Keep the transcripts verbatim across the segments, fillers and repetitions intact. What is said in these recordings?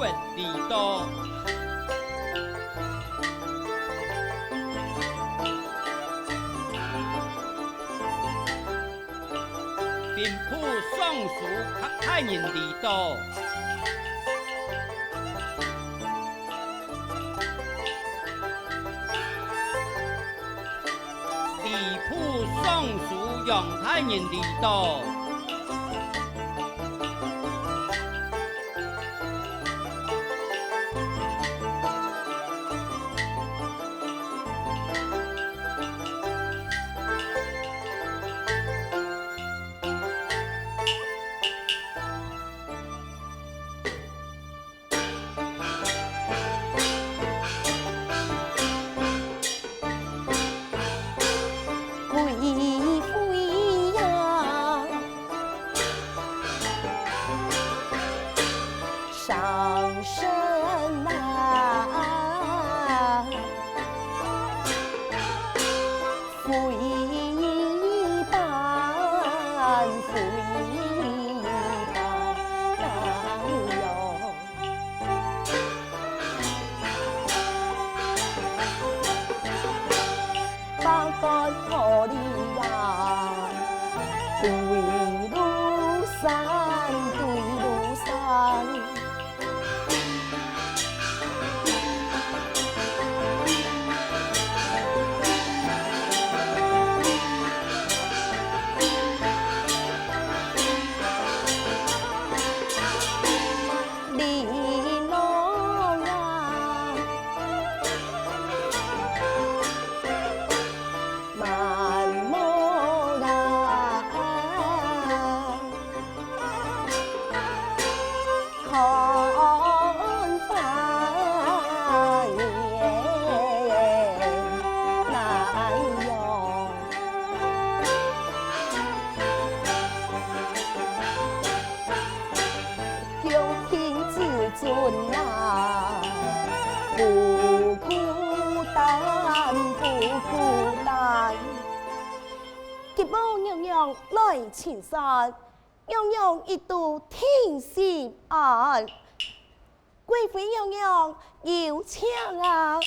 禮到。兵部尚書客大人禮到。 吏部尚書杨大人禮到。吉报娘娘來請安，娘娘一度定心安。贵妃娘娘有请啊！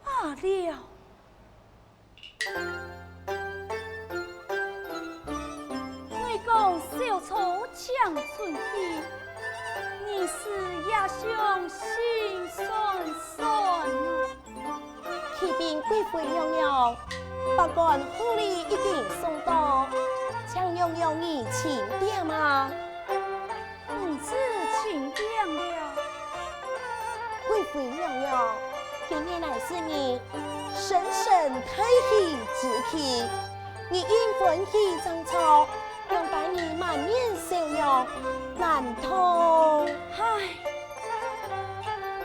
罢了。你讲小草长春去，你是也想心酸酸。启禀贵妃娘娘，百官厚礼已经送到，请娘娘你请点啊。 公子请讲了。贵妃娘娘，今日乃是你生辰大喜之期，你因欢喜争吵，让得你满面笑容，难道……唉，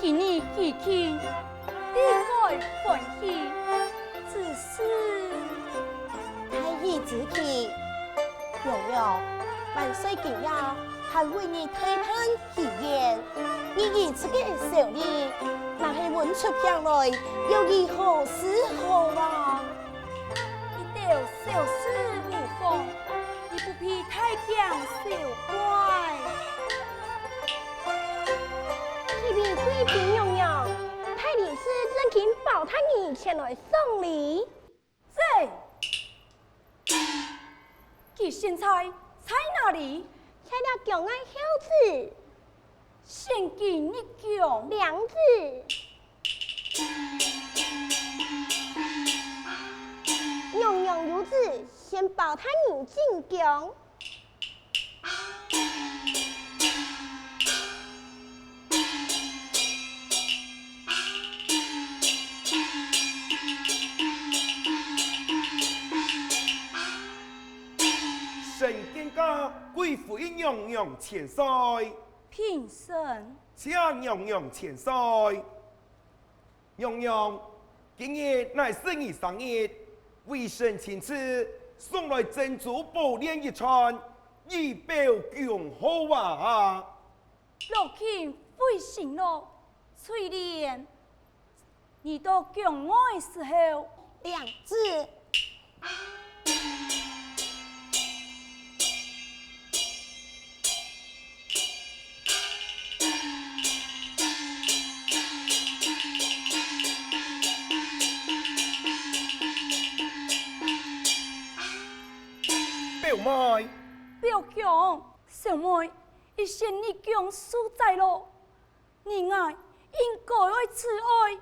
今日喜庆，理该欢喜，只是……大喜之期，娘娘，万岁今夜还为你开办 喜宴，你一直个笑容，若係搵出病來，又如何是好啊？一兜小事無妨，你不必太驚小怪。啟禀贵妃娘娘，大理寺正请包大人前來送禮。 在。佢现在在哪里？在這宮外後子。先敬一恭。領旨。娘娘有旨，先包大人進宮。 参见贵妃娘娘千岁。平身。谢娘娘千岁。 娘娘，今日乃是你生日，微臣亲自送來珍珠寶链一串，以表恭賀啊！勞卿費心勞，对联，你到宮外時候，兩字。 表妹。表兄，小妹已先入宮受齋咯。你𠊎應該愛自愛，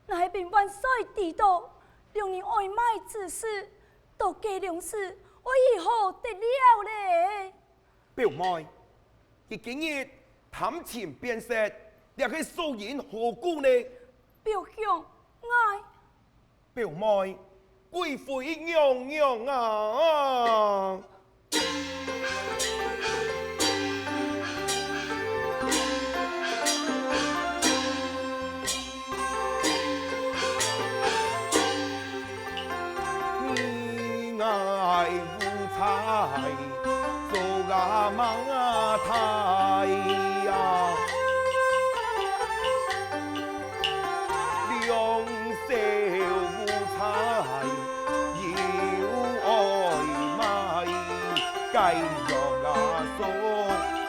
若係分元帥知到，兩人愛買子時，到該量時愛如何得了咧？表妹，佢今日貪情變色，這係所因何故呢？表兄，𠊎 表妹，貴妃娘娘啊！你愛無才，做啊麼个大呀？ 兩手無差，又愛買，該藥啊送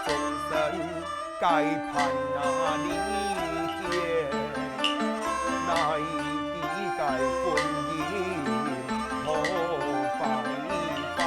終身，該伴啊離間，哪知該婚姻好拜拜。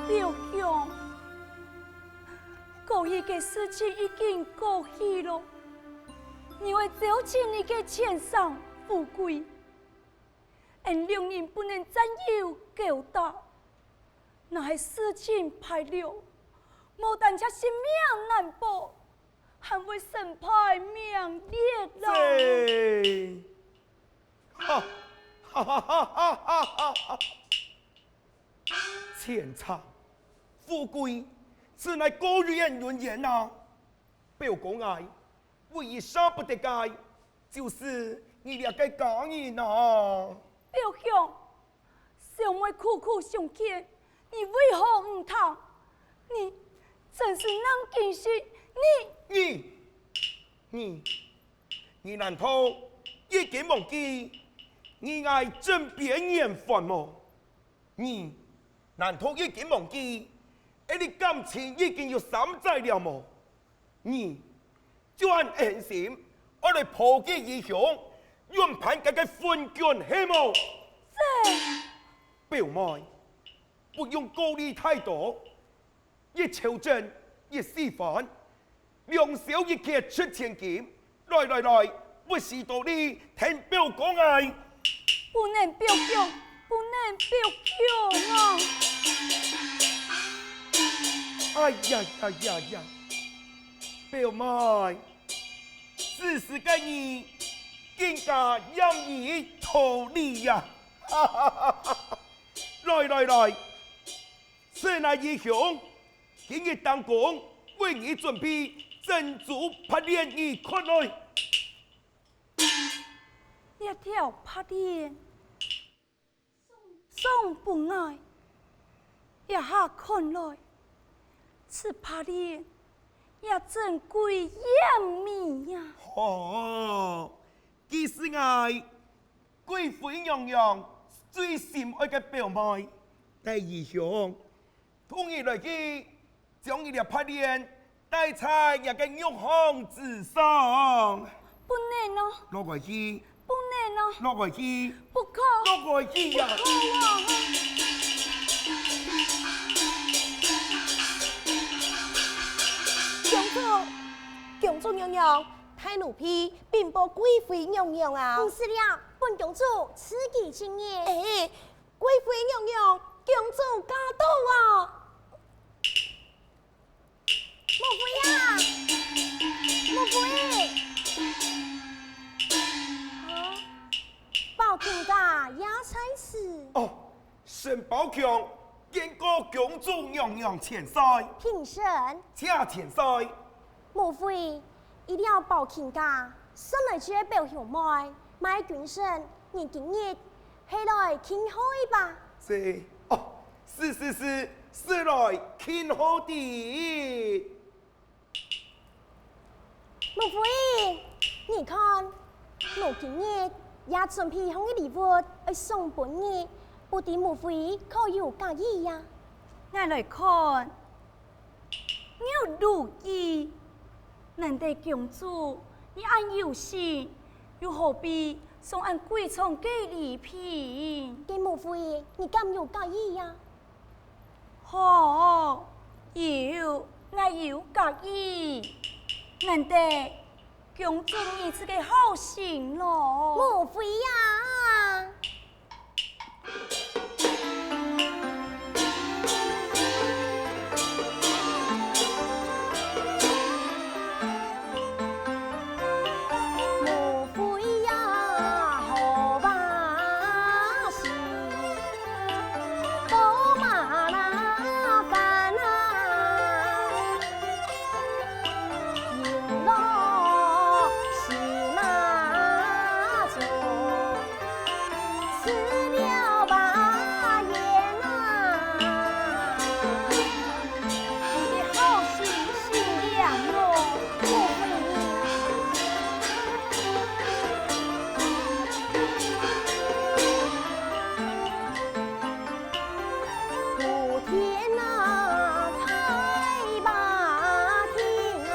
表兄，過去个事情已經過去咯，你愛照盡你个前生富貴。 𫣆兩人不能再有勾搭，若係事情敗了，無單淨性命難保，還會身敗名裂啦。這，哈哈哈哈哈哈！錢財、富貴，此乃過眼雲煙啊！表哥𠊎，唯一捨不得个， 就係你這个家人啊！表兄，小妹苦苦相勸，你為何毋聽？你真係硬頸死！你！你！你！你難道已經忘記你𠊎枕邊緣份無？你難道已經忘記，𫣆俚感情已經有三載了無？ 你就恁狠心，愛來破解義兄，原盤該个婚約係無？這！表妹，不用顧慮太多，一朝晨，一時番，兩宵一刻出千金。來來來，不辭多禮，聽表哥𠊎！ 不能表兄，不能表兄啊！哎呀呀呀呀！表妹，此時个你更加掩耳盜鈴呀！來來來，此乃義兄今日當工為你準備珍珠袚鍊，你看來。 這條袚鍊送分𠊎，這下看來，此袚鍊也珍貴豔美呀！哦，佢係𠊎貴妃娘娘最心愛个表妹，戴義兄， 同你來去，將你這袚鍊戴在若个玉項之上。不能哦！落來去！不能哦！落來去！不可！落來去呀！不可啊！相公，奴婢稟報貴妃娘娘啊。毋使了，本公主自己進入。哎，貴妃娘娘，公主駕到啊！母妃啊，母妃！啊，寶卿家也在此。哦， 沈寶卿，見過公主娘娘千歲。平身。謝千歲。母妃，這寶卿家，算來就係表兄妹，賣君臣，你今日係來慶賀个吧？這，哦，是是是，是來慶賀个。 母妃，你看，奴今日也準備好个禮物愛送分你，不知母妃可有合意呀？𠊎來看，有如意，難得公主你恁有心，又何必送恁貴重个禮品？該母妃，你敢有合意呀？ 好，有，𠊎有合意。難得，公主你自家好心咯。母妃呀！母妃呀，好把心。 多麻烦啊，有落心啊，做事了吧，冤啊。你个好心，心良咯，不会呢。 普天啊，太白天啊，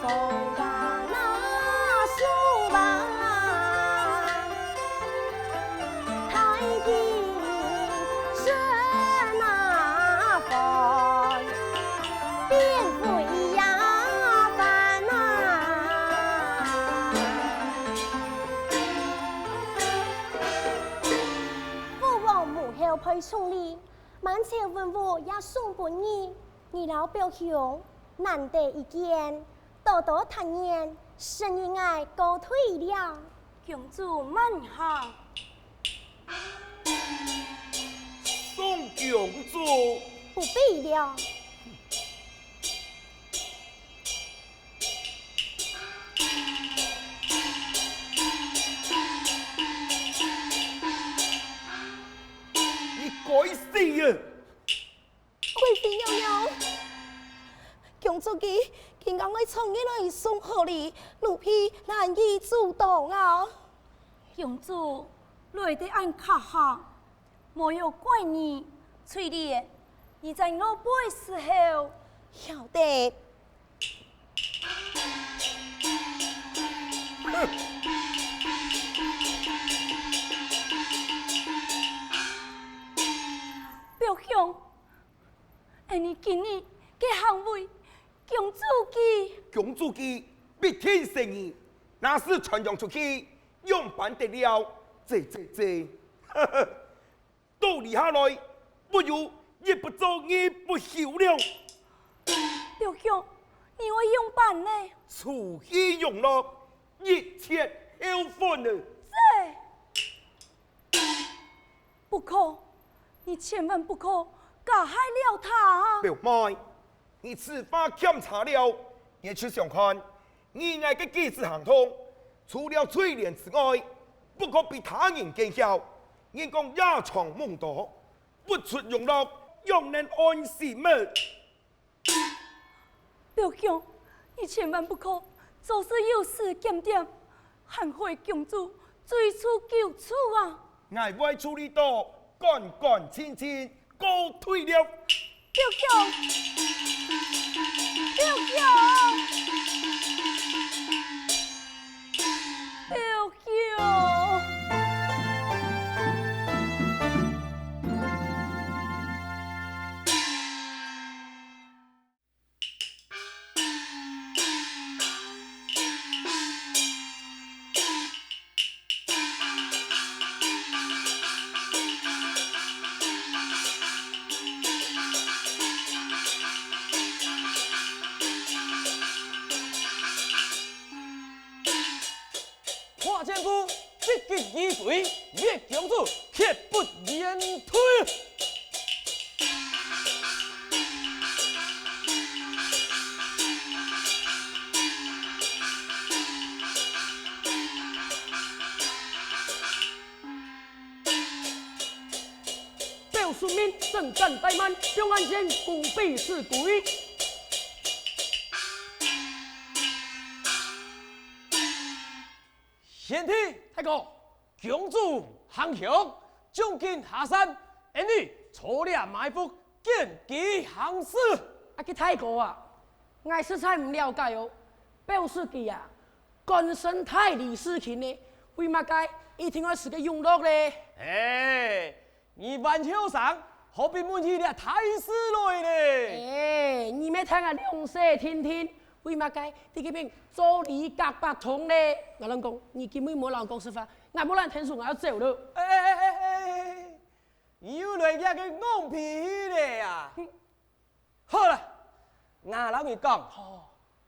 风啊那树啊，太平神啊风，变飞呀翻啊。 父王母后配重礼，满朝文武也送分你，你摎表兄難得一見，多多團圓，承蒙𠊎告退了。公主慢行。送公主。不必了。 你該死啊！貴妃娘娘，公主佢，佢剛剛愛出來送賀禮，奴婢難以阻擋啊。公主，來得恁恰巧， 無有怪你，翠蓮，你正落背時候。曉得。哼！表兄，恁呢今日个行為，公主佢。公主佢必定承認，若係傳揚出去，仰般得了？這，這，這，呵呵。 到這下來，不如一不做二不休了。表兄，你愛仰般呢？除去容樂，一切後歡啊！這，不可，你千萬不可加害了他。表妹， 你此話險差了，你去想看，你𠊎个舉止行動，除了翠蓮之外，不可比他人見笑。人講夜長夢多，不出容樂，仰能安心咩？表兄，你千萬不可做事有失檢點， 還害公主罪處九處啊！𠊎會處理到乾乾淨淨，告退了。表兄，表兄，表兄。擊衣歸，滅公主，決不言退。 表叔命，正敢怠慢，放眼前，共比試歸。贤弟，大哥，公主行凶，將軍下山，俺等坐這埋伏，見機行事。啊，該大哥啊，𠊎實在毋了解哦。表叔佢啊， 官身大禮事情呢，為麼个一定愛使該勇樂呢？哎，你還後生，何必問起這大事來呢？哎，你乜聽𠊎兩儕定定，為麼个在該片做理隔壁通呢？𠊎摎你講，你根本無摎𠊎講實話，𠊎無懶𢯭手，𠊎愛走了。哎哎哎哎哎，你又來這个戇脾氣了啊！ 好啦，𠊎摎你講，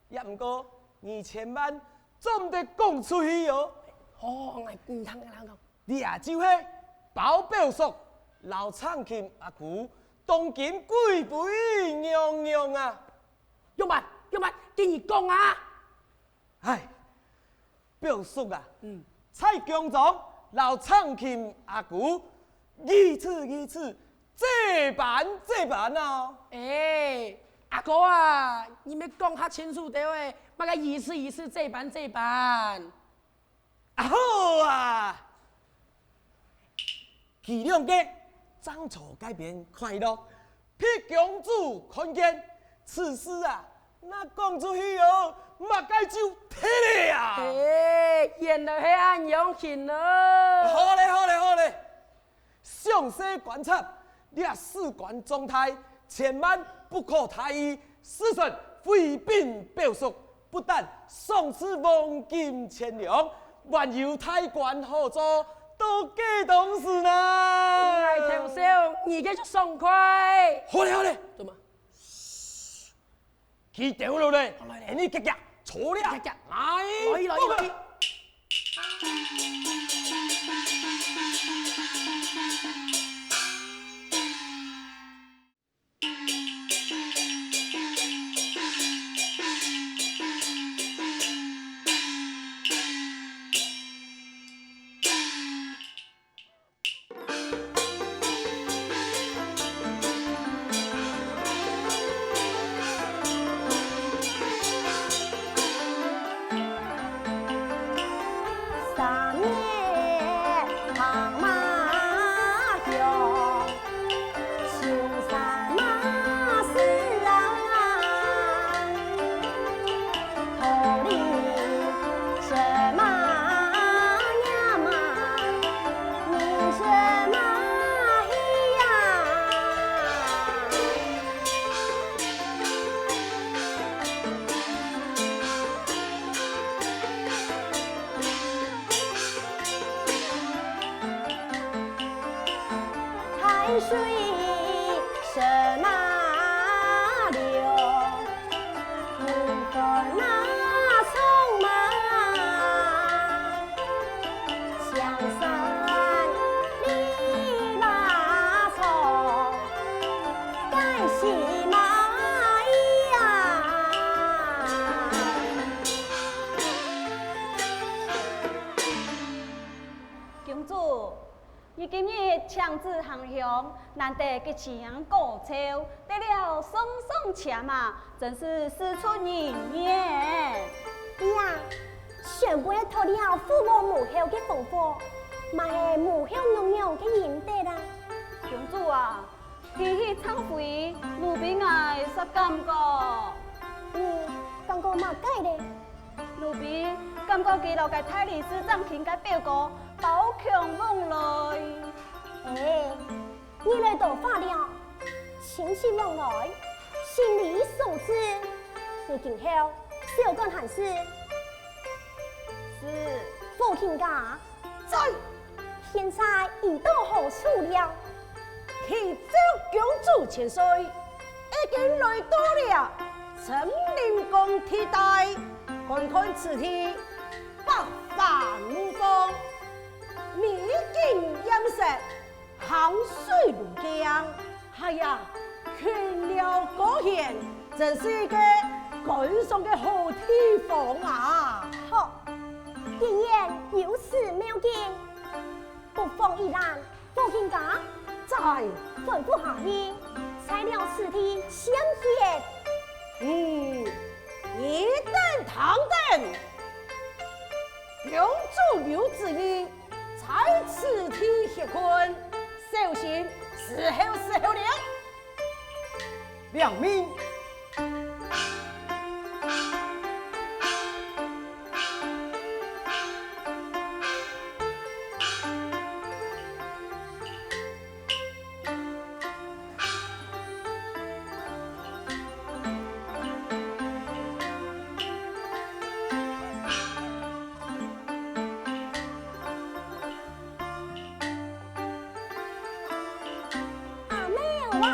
也毋過你千萬做毋得講出去哦。好，𠊎毋聽，𠊎摎你講。這就係包表叔摎長琴阿姑當今貴妃娘娘啊！仰般？仰般？跟你講啊！ 唉，表叔啊，在宮中摎長琴阿姑如此如此，這般這般啊！哎，阿哥啊，你乜講較清楚兜仔，麼个如此如此，這般這般？啊好啊！ 佢兩个正坐該片快樂，被公主看見，此事啊，若講出去哦，麼个就忒了啊！哎，原來係恁樣形哦！好咧，好咧，好咧！詳細觀察，這事關重大，千萬不可大意， 事成回禀表叔，不但賞賜黃金千兩，還有大官好做，到該當時呢！𠊎偷笑，你个就爽快。好咧，好咧。做麼？佢兜落來，好來咧。你遽遽坐了。遽遽。來，來，來，來。 公主，你今日親自行凶，難得吉星高照，得了雙雙籤啊，真是事出人意。哎呀，全部係託了父王母后个豐富，嘛係母后娘娘个恩德啊！公主啊， 天氣正灰，奴婢𠊎煞感覺。你感覺麼个咧？奴婢感覺佢摎該大理寺正廳个表哥包共攏來。哎，你來到化了，親戚往來，心理素質，你今後少管閒事。是。父親家， 在！現在已到何處了？啟奏公主千歲，已經來到了陳林宮地帶，看看此地，百花怒放，景豔色，行水如鏡，哎呀，近了高懸，真是一個觀賞个好地方啊！好，既然有此妙景，不妨一覽。 伙計啊，在吩咐下去，在了此地歇歇。嗯，爾等聽等，公主有旨意，在此地歇睏，小心伺候伺候了。領命。 阿妹啊！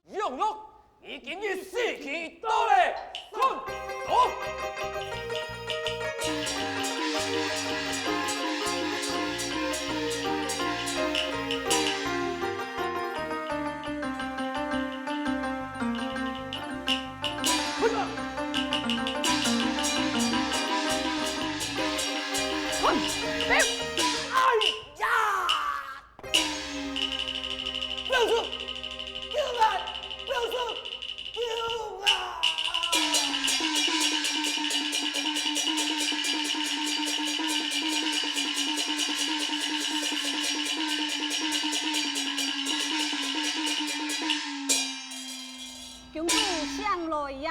楊玉，你今日死期到了，看，走！哎呀！ 老师，救啊！老师，救啊！公主醒來呀！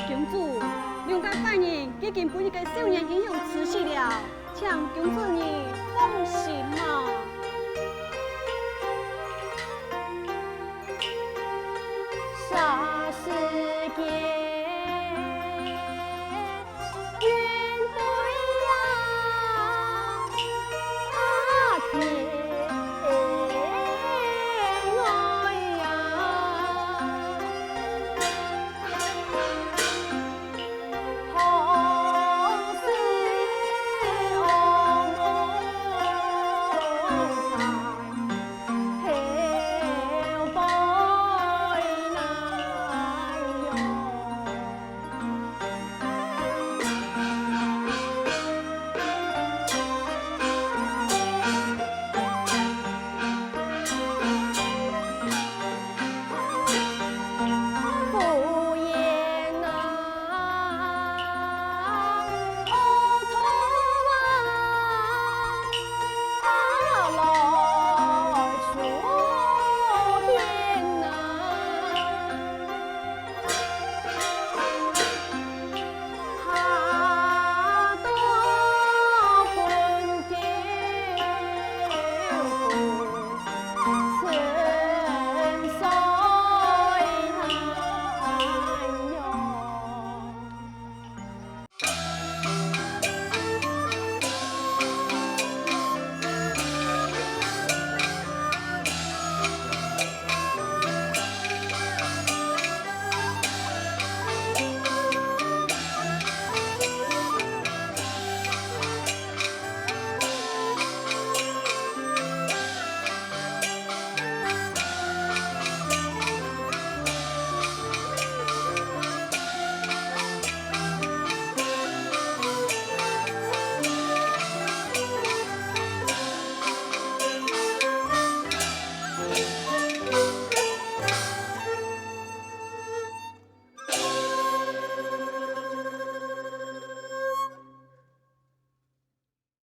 公主，兩個犯人已經分一個少年英雄處死了，請公主你放心啊！